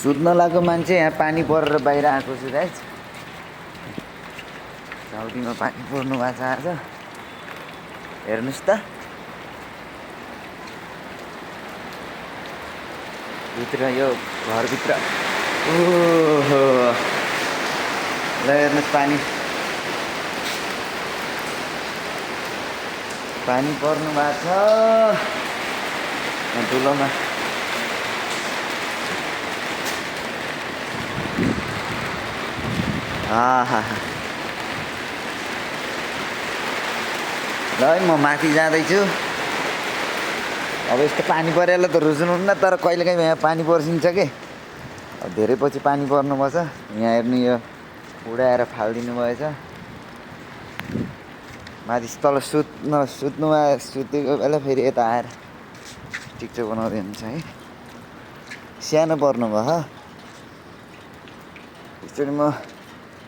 सुत्न लागेको मान्छे यहाँ पानी परेर बाहिर आएको छु गाइस। साउदीमा पानी पर्नु भएको छ आज। हेर्नुहोस् त भित्र यो घरभित्र। ओहो ल हेर्नुहोस् पानी पर्नु भएको छ ठुलोमा। ल है म माथि जाँदैछु। अब यस्तो पानी परेला त रुच्नुहुन्न, तर कहिलेकाहीँ यहाँ पानी पर्सिन्छ के। अब धेरै पछि पानी पर्नुपर्छ। यहाँ हेर्नु यो उडाएर फालिदिनु भएछ। माथि तल सुतेको बेला फेरि यता आएर टिकटक बनाउँदै हुन्छ है। सानो पर्नु भयो। एकचोटि म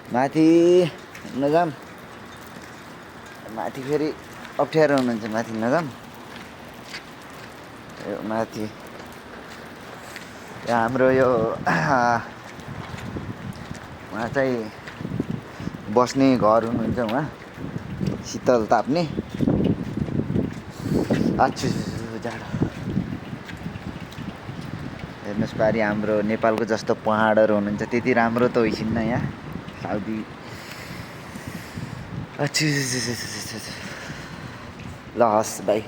माथि नजाम, माथि फेरि अप्ठ्यारो हुनुहुन्छ माथि नजाम। यो माथि हाम्रो यो उहाँ चाहिँ बस्ने घर हुनुहुन्छ, उहाँ शीतल ताप्ने। आच्छु जाडो। हेर्नुहोस् पारि हाम्रो नेपालको जस्तो पहाडहरू हुनुहुन्छ त्यति राम्रो त होइसिन्न यहाँ साउदी। ल हस् भाइ।